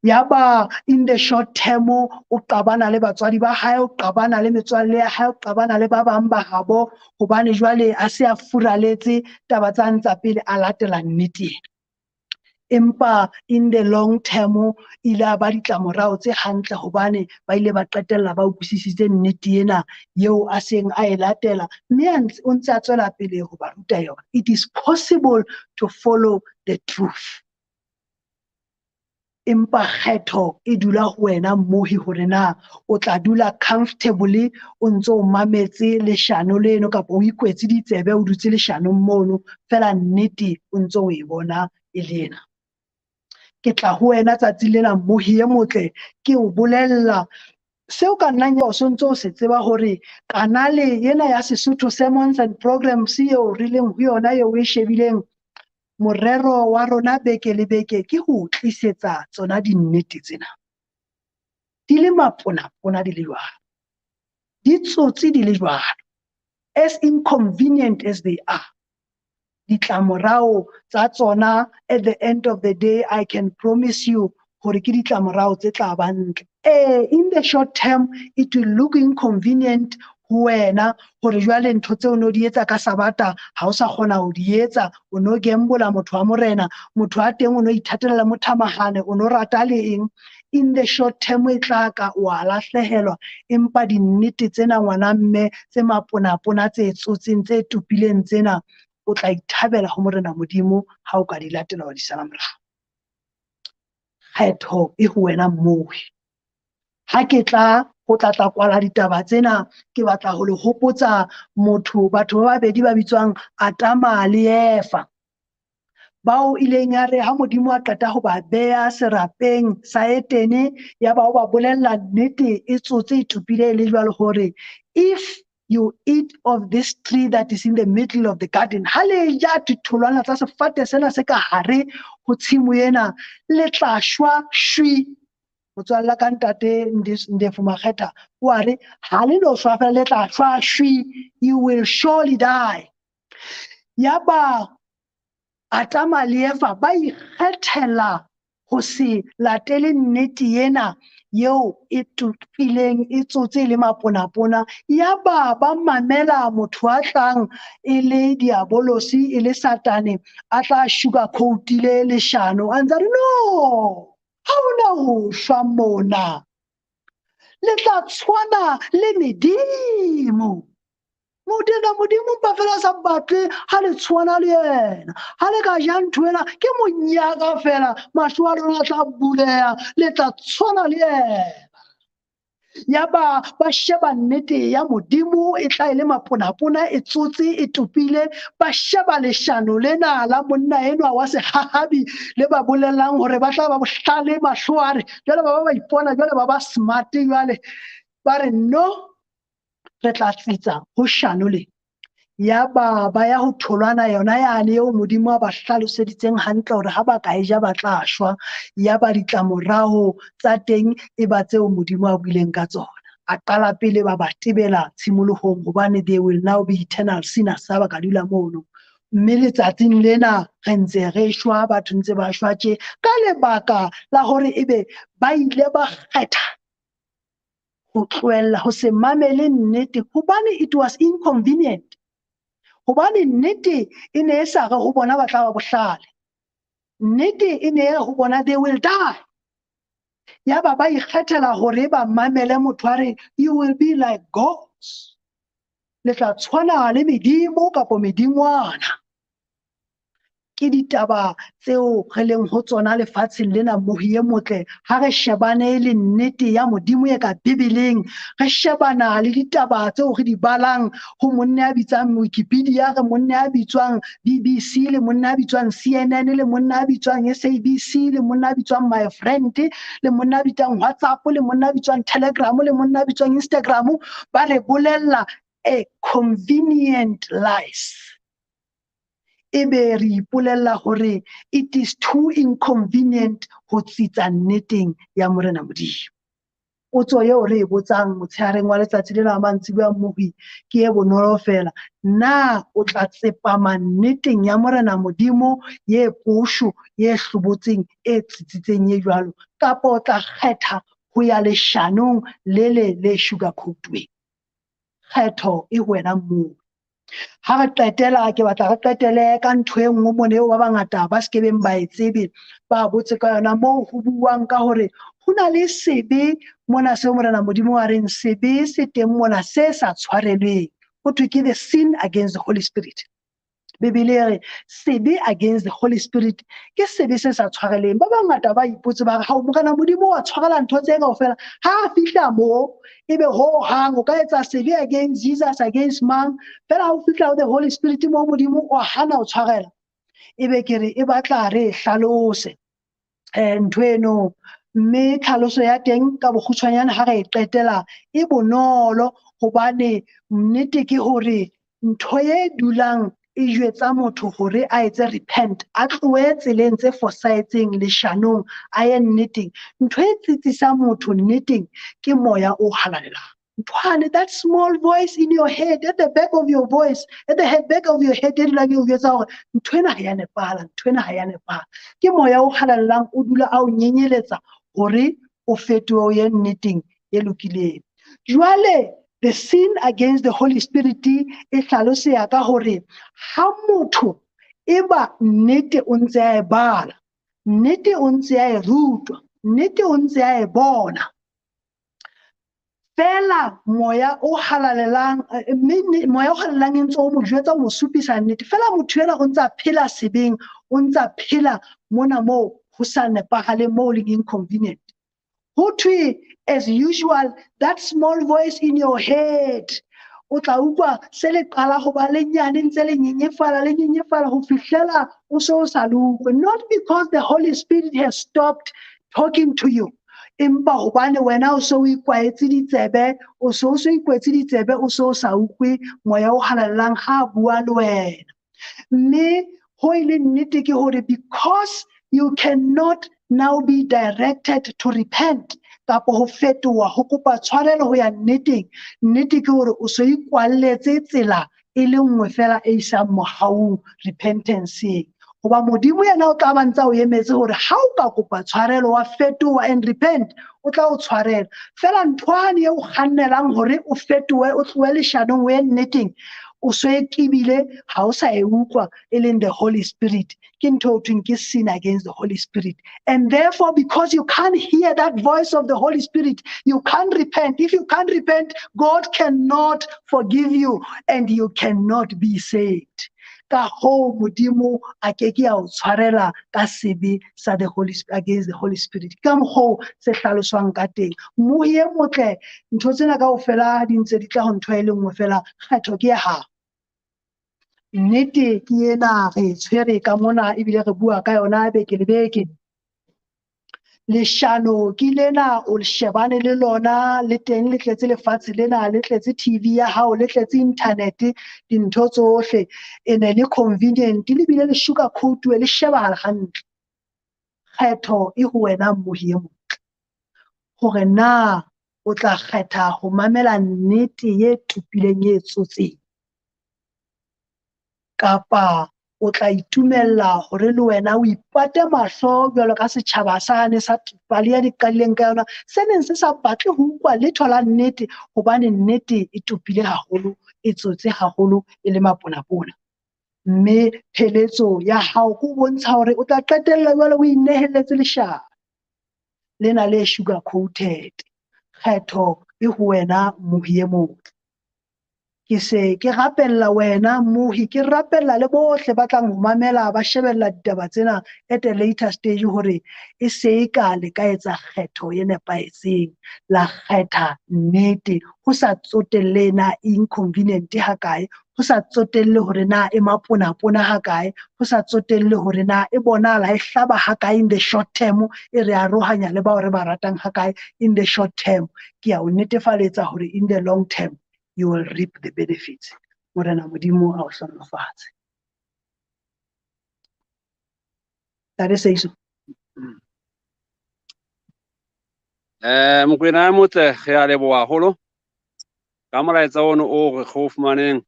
Yaba in the short term o qabana le batswadi ba hae, o qabana le metswalle ya hae, o qabana le ba bang ba habo, hobane jwale a se a furaletse taba tsa ntsa pele, a latela nnete ena. Empa in the long term ile a ba ditlamorao tse hantle, hobane ba ile ba qetella ba utlwisisitse nnete ena eo a seng a e latela, mme o ntse a tswela pele ho ba ruta yona. It is possible to follow the truth. Empa kgetho e dula ho wena mmohi hore na o tla dula comfortably o ntso o mametse leshano leno kapa o ikwetse ditsebe o dutse leshanong mono, feela nnete o ntso o e bona e le ena. Ke tla ho wena tsatsing lena mmohi e motle, ke o bolella seo ka nnang o sontso o se tseba hore kanale ena ya Sesotho Sermons and Programs eo re leng ho yona eo o e shebileng, morero wa rona beke le beke ke ho o tlisetsa tsona dinnete tsena. Di le maponapona di le jwalo, di tsotsi di le jwalo, as inconvenient as they are. Ditlamorao tsa tsona at the end of the day, I can promise you hore ke ditlamorao tse tla ba ntle. In the short term it will look inconvenient ho wena hore jwale ntho tseo o no di etsa ka Sabata ha o sa kgona ho di etsa, o no gambola motho wa morena, motho wa teng o no ithatela mothamahane, o no rata le eng. In the short term e tla ka wa lahlehelwa, empa dinnete tsena ngwana mme tse maponapona tse tsotseng tse topileng tsena o tla ithabela ho morena Modimo ha o ka di latela wa di sala morao. Kgetho e ho wena mmohi. Ha ke tla ho tla tla kwala ditaba tsena, ke batla ho le hopotsa motho, batho ba babedi ba bitswang Adama le Eva, bao ileng ya re ha Modimo a qeta ho ba beha serapeng sa Etene, ya ba o ba bolella nnete e tsotse e topile e le jwalo hore if you eat of this tree that is in the middle of the garden, ha le ja ditholwana tsa sefate sena se ka hare ho tshimo ena, le tla shwa shwi. Motswalla ka ntate Ndefu Makgetha o a re ha le no shwa fela, le tla shwa shwi, you will surely die. Yaba Adama le Eva ba ikgethela ho se latele nnete ena eo e topileng e tsotse e le maponapona, yaba ba mamela motho a tlang e le diabolosi e le Satane, a tla sugarcoatile leshano, a ntse a re no, ha hona ho shwa mona, le tla tshwana le medimo. Modena Modimo mpa fela sa batle ha le tshwana le yena, ha le ka ja ntho ena ke monyaka fela, mahlo a lona a tla buleha, le tla tshwana le yena. Yaba ba sheba nnete ya Modimo e tla e le maponapona, e tsotse e topile, ba sheba leshano lena la monna enwa wa sehahabi le ba bolellang hore ba tla ba bohlale mahlo a re jwale ba ba ipona jwale ba ba smart, jwale ba re no, re tla tsitsa ho shano le. Yaba ba ya ho tholwana yona yane eo Modimo a ba hlaloseditseng hantle hore ha ba ka e ja ba tla shwa. Yaba ditlamorao tsa teng e ba tseo Modimo a buileng ka tsona. A qala pele ba ba tebela tshimolohong hobane they will now be eternal sinners ha ba ka dula mono. Mme letsatsing lena re ntse re shwa, batho ntse ba shwa tje ka lebaka la hore ebe ba ile ba kgetha ho tlohella ho se mamele nnete hobane it was inconvenient. Hobane nnete e ne e sa re ho bona ba tla ba bohlale, nnete e ne e re ho bona they will die. Yaba ba ikgethela hore ba mamele motho a re you will be like gods, le tla tshwana le medimo kapo medingwana. Ke ditaba tseo re leng ho tsona lefatsheng lena mmohi e motle, ha re shebane le nnete ya Modimo e ka Bibeleng, re shebana le ditaba tseo re di balang ho monna ya bitsang Wikipedia, re monna ya bitswang BBC, le monna ya bitswang CNN, le monna ya bitswang SABC, le monna ya bitswang My Friend, le monna ya bitswang WhatsApp, le monna ya bitswang Telegram, le monna ya bitswang Instagram, ba re bolella a convenient lies. Ebe re ipolella hore it is too inconvenient ho tsitsa nneteng ya Morena Modimo. Potso eo re e botsang motshehareng wa letsatsi lena la mantsiboya mmohi ke e bonolo fela. Na o tla tsepama nneteng ya Morena Modimo ye posho, ye hlobotseng, e tsitsitseng e jwalo, kapa o tla kgetha ho ya leshanong lele le sugarcoat-weng? Kgetho e ho wena mmohi. Ha re qetela, ke batla re qetele ka ntho e nngwe mona eo ba bangata ba se kebeng ba e tsebe, ba botse ka yona, moo ho buuwang ka hore ho na le sebe mona seo Morena Modimo a reng sebe se teng mona se sa tshwarelweng. Ho thwe ke the sin against the Holy Spirit. Bibele e re sebe against the Holy Spirit ke sebe se sa tshwareleng. Ba bangata ba ipotse ba re, hao Morena Modimo wa tshwarela ntho tse kaofela. Ha a fihla moo, ebe ho hang o ka etsa sebe against Jesus, against mang, fela ha o fihla ho the Holy Spirit moo Modimo o hana ho tshwarela. Ebe ke re e batla re e hlalose ntho eno, mme tlhaloso ya teng ka bokgutshwanyane ha re e qetela e bonolo, hobane nnete ke hore ntho e dulang e jwetsa motho hore a etse repent, a tlohe tseleng tse fosahetseng, leshanong, a ye nneteng. Ntho e tsitsisang motho nneteng ke moya o halalelang. Nthwane, that small voice in your head, at the back of your voice, at the head, back of your head, e dulang e o jwetsa hore ntho ena ha ya nepahala, ntho ena ha ya nepahala. Ke moya o halalelang o dula a o nyenyeletsa hore o fetohe o ye nneteng e lokileng. Jwale, the sin against the Holy Spirit e hlaloseha ka hore ha motho e ba nnete o ntse a e bala, nnete o ntse a e rutwa, nnete o ntse a e bona, fela moya o halalelang, mme moya o halalelang e ntse o mo jwetsa, o mo supisa nnete, fela motho enwa o ntse a phela sebeng, o ntse a phela mona moo ho sa nepahaleng, moo leng inconvenient. Ho thwe, as usual, that small voice in your head, o tla utlwa se le qala ho ba lenyane, ntse le nyenyefala, le nyenyefala ho fihlela o se o sa le utlwe. Not because the Holy Spirit has stopped talking to you, empa hobane wena o se o ikwahetse ditsebe, o se o se ikwetse ditsebe, o se o sa utlwe moya o halalelang ha a bua le wena. Mme ho e le nnete ke hore because you cannot now be directed to repent, kapa ho fetoha, ho kopa tshwarelo ho ya nneteng, nnete ke hore o so ikwalletse tsela e le nngwe fela e isang mohaung, repentance-eng. Hoba Modimo yena o tla ba ntse a o emetse hore ha o ka kopa tshwarelo wa fetoha and repent, o tla o tshwarela. Fela nthwane e o kgannelang hore o fetohe, o tlohe leshanong o ye nneteng, o so e kebile, ha o sa e utlwa, e leng the Holy Spirit. Ke ntho e ho thweng ke sin against the Holy Spirit. And therefore, because you can't hear that voice of the Holy Spirit, you can't repent. If you can't repent, God cannot forgive you and you cannot be saved. Ka hoo Modimo a ke ke a o tshwarela ka sebe sa the Holy Spirit, against the Holy Spirit. Ka mokgwa oo se hlaloswang ka teng. Mmohi e motle, ntho tsena kaofela di ntse di tla ho ntho e le nngwe fela, kgetho ke ya hao. Nnete ke ena, re e tshwere ka mona ebile re bua ka yona beke le beke. Leshano ke lena, o shebane le lona, le teng le tletse lefatshe lena, le tletse TV ya hao, le tletse internet, dintho tsohle. E ne le convenient, le bile le sugar coat-uwe, le shebahala hantle. Kgetho e ho wena mmohi e motle, hore na o tla kgetha ho mamela nnete e topileng e tsotseng, kapa o tla itumella hore le wena o ipate mahlo jwalo ka setjhaba sane sa pale ya di qadileng ka yona, se neng se sa batle ho utlwa letho la nnete, hobane nnete e topile haholo, e tsotse haholo, e le maponapona. Mme pheletso ya hao ke ho bontsha hore o tla qetella jwale o inehelletse leshano lena le sugar coated. Kgetho e ho wena mmohi e motle. Ke se ke rapella wena mmohi, ke rapella le bohle ba tlang ho mamela, ba shebella ditaba tsena at a later stage, hore e se e ka le ka etsa kgetho e nepahetseng, la kgetha nnete, ho sa tsotelle na inconvenient ha kae, ho sa tsotelle hore na e maponapona ha kae, ho sa tsotelle hore na e bonahala e hlaba ha kae in the short term, e re arohanya le bao re ba ratang ha kae in the short term. Ke a o netefaletsa hore in the long term you will reap the benefits. Morena Modimo a o hlohonolofatse. Ntate Seiso. Mokwena ya motle, re a leboha haholo ka molaetsa ono o re go fumaneng.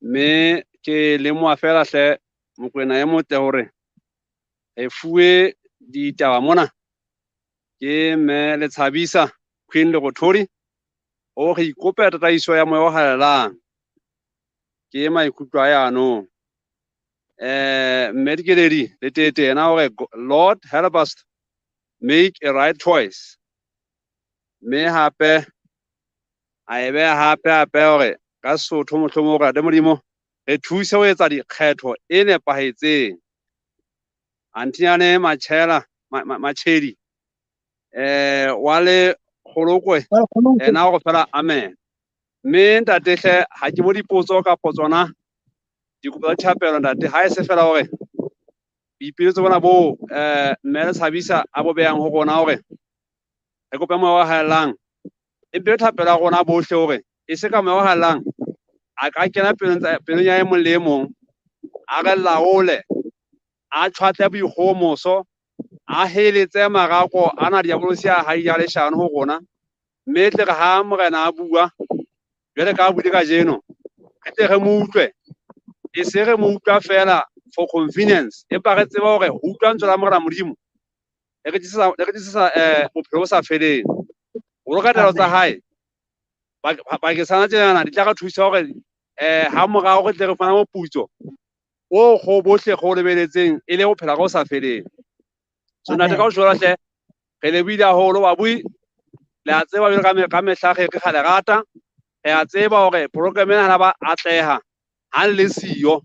Mme ke lemoha fela hle Mokwena ya motle hore re fuwe ditaba mona ke mme Letshabisa Queen Lerothodi, o re ikopela tataiso ya moya o halalelang. Ke maikutlo a yanong. Mme Dikeledi le Tete yena hore Lord help us make a right choice. Mme hape a e beha hape hape hore ka Sesotho mohlomong hore ate Modimo Re thuse ho etsa dikgetho e nepahetseng. Antinyane Matjhela Matjhedi wa le Kgolokwe ena hore fela amen. Mme ntate hle ha ke bo dipotso kapa tsona dikopo tsa thapelo ntate, ha e se fela hore boipiletso bona bo mme le Tshabisa a bo behang ho rona hore re kope moya o halalelang, empe thapelo ya rona bohle hore e se ka moya o halalelang a ka kena pelong ya e mong le e mong, a re laole, a tjhwatle boikgohomoso, a heletse marako ana diabolosi a hae ya leshano ho rona, mme tle re ha morena a bua jwale ka buile kajeno, re tle re mo utlwe, e se re mo utlwa fela for convenience, empa re tseba hore ho utlwa lentswe la morena Modimo le re tlisetsa bophelo bo sa feleng. Boloka taelo tsa hae bakeng sa tsenana di tla re thusa hore ha morao re tle re fumane moputso o go bohle go lebeletseng e le ho phela ka ho sa feleng. So ntate ka ho jwala hle re lebohile haholo babui, le a tseba jwale ka mehla re re le rata, re a tseba hore program ena ha ba atleha ha le siyo,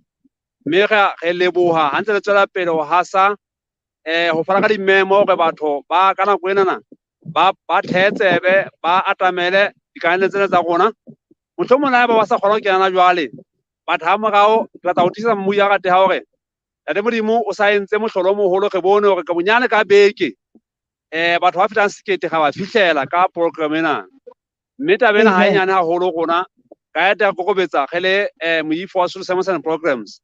mme re leboha ha ntse le tswela pele ho hasa ho fana ka dimemo hore batho ba ka nako enana ba thetsebe, ba atamele dikanale tsena tsa rona. Mohlomong le haeba ba sa kgona ho kena jwale, but ha morao re batla ho tiisa mmui ya rateha hore Ntate Modimo o sa entse mohlolo o moholo, re bone hore ka bonyane ka beke batho ba fetang 1000 ga ba fihlela ka program ena. Mme taba ena ha e nyane haholo rona ka eta kokobetsa re le moifo wa Sesotho Sermons and Programs.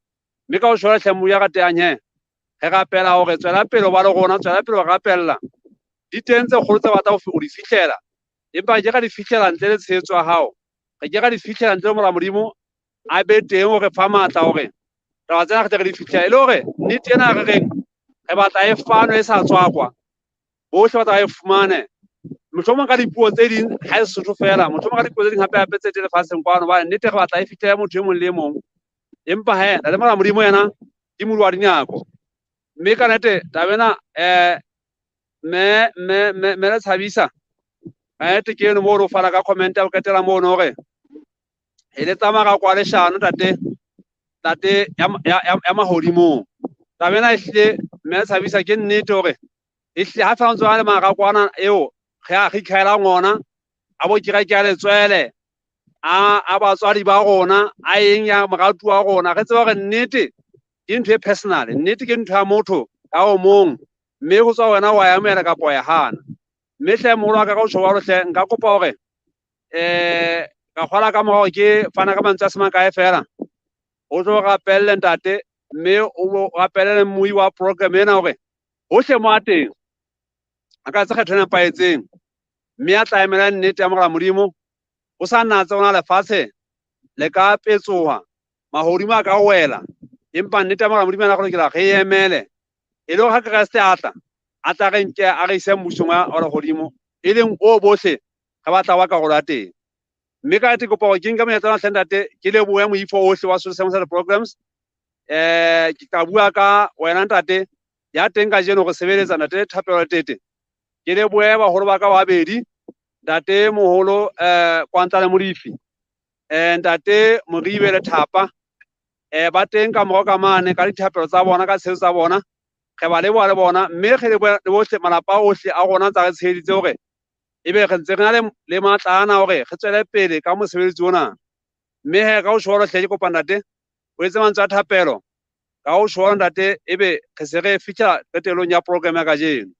Mme ka ho tjho hle mmui ya ratehang he, re rapela hore tswela pele ba le rona, tswela pele ho rapella. Di teng tse kgolo tse batla ho di fihlela, empa re ke ra di fihlela ntle le tshehetso ya hao, re ke ra di fihlela ntle le mora Modimo a be teng hore fa matla hore taba tsena re tle re di fihlele, e le hore nnete ena re reng re batla e fanwe e sa tswakwa, bohle ba tla e fumane. Mohlomong ka dipuo tse ding ha e Sesotho fela, mohlomong ka dipuo tse ding hape hape tse teng lefatsheng kwano, hobane nnete re batla e fihlele motho e mong le e mong. Empa he ntate mora Modimo yena ke modimo wa dinako. Mme ka nnete taba ena mme le Tshabisa ka nnete ke eno moo re fana ka comment ya ho qetela mono hore e le tsamaya ka kwa leshano ntate, ntate ya mahodimong. Taba ena ehlile mme le Tshabisa ke nnete hore ehlile ha fela ntse ba le marakwana eo re a re ikhaelang ona a bo kereke ya letswele a batswadi ba rona a eng ya moratuwa wa rona, re tseba hore nnete ke ntho e personal, nnete ke ntho ya motho ka o mong, mme ho tswa wena wa amohela kapa wa e hana. Mme hle moholo wa ka ka ho tjho jwalo hle nka kopa hore ka kgola ka morao ke fana ka mantswe a se makae fela, o tlo rapelle ntate, mme o rapelle le mmui wa program ena hore hohle mo a teng a ka tse kgetho e nepahetseng, mme a tla emela nnete ya morena Modimo. Ho sa natse ona lefatshe le ka petsoha, mahodimo a ka wela, empa nnete ya morena Modimo ena re lokela re emele, e le hore ha Kreste a tla, a tla re nke a re ise mmusong wa lehodimo, e leng o bohle re batla wa karolo ya teng. Mme ka nnete ke kopa hore ke nke monyetla ona hle ntate, ke lebohe moifo ohle wa Sesotho Sermons and Programs. Ke tla bua ka wena ntate ya teng kajeno re sebeletsa ntate Thapelo Tete. Ke lebohe baholo ba ka ba babedi, ntate moholo Kwantla le Modifi, ntate Moribe le Thapa, ba teng ka morao ka mane ka dithapelo tsa bona, ka tshehetso tsa bona, re ba leboha le bona, mme re leboha le bohle malapa ohle a rona tsa re tsheheditse hore ebe re ntse re na le matla ana hore re tswele pele ka mosebetsi ona. Mme he ka ho tjho jwalo hle ke kopa ntate o etse mantswe a thapelo, ka ho tjho jwalo ntate ebe re se re fihla qetellong ya program ya kajeno.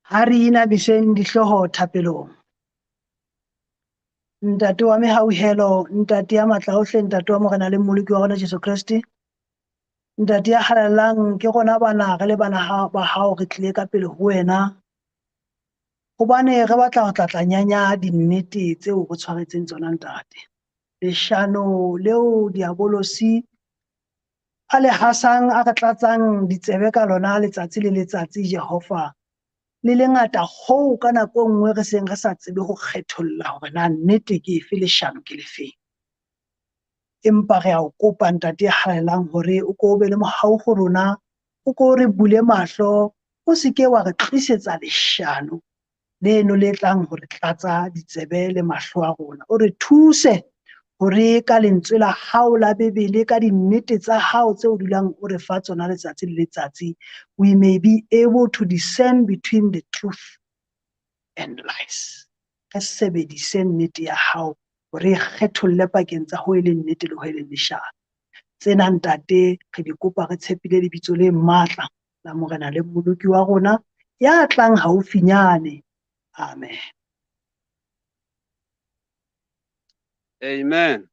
Ha re inamiseng dihlooho thapelong. Ntate wa mehauhelo, ntate ya matla ohle, ntate wa Morena le Mmoloki wa rona Jesu Kreste, ntate ya halalelang, ke rona bana re le bana ba hao re tlile ka pele ho wena, hobane re batla ho tlatla nyanya dinnete tseo re tshwaretseng tsona ntate. Leshano leo diabolosi a le hasang, a re tlatsang ditsebe ka lona letsatsi le letsatsi, Jehova, le lengata hoo ka nako e nngwe re seng re sa tsebe ho kgetholla hore na nnete ke efe, leshano ke lefeng. Empa re a o kopa ntate ya halalelang hore o ko be le mohau ho rona, o ko re bule mahlo, o se ke wa re tlisetsa leshano leno le tlang ho re tlatsa ditsebe le mahlo a rona. O re thuse Hore ka lentswe la hao la Bibele, ka dinnete tsa hao tse o dulang o re fa tsona letsatsi le letsatsi, we may be able to discern between the truth and lies. Re sebedise nnete ya hao hore e kgetholle pakeng tsa ho e leng nnete le ho e leng leshano. Tsena ntate re di kopa re tshepile lebitso le matla la Morena le Mmoloki wa rona ya tlang haufinyane. Amen. Amen.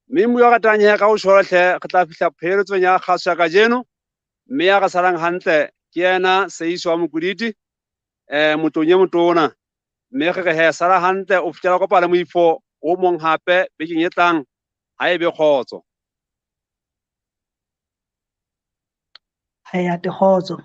Mme mmu ya ratang he ka ho tjho hle re tla fihla pheletsong ya kgaso ya kajeno, mme ya re salang hantle ke yena Seiso wa Mokoditi, motlong e motona. Mme re re he sala hantle o fihlela kopa le moifo o mong hape bekeng e tlang, ha e be kgotso. Ha ya te kgotso.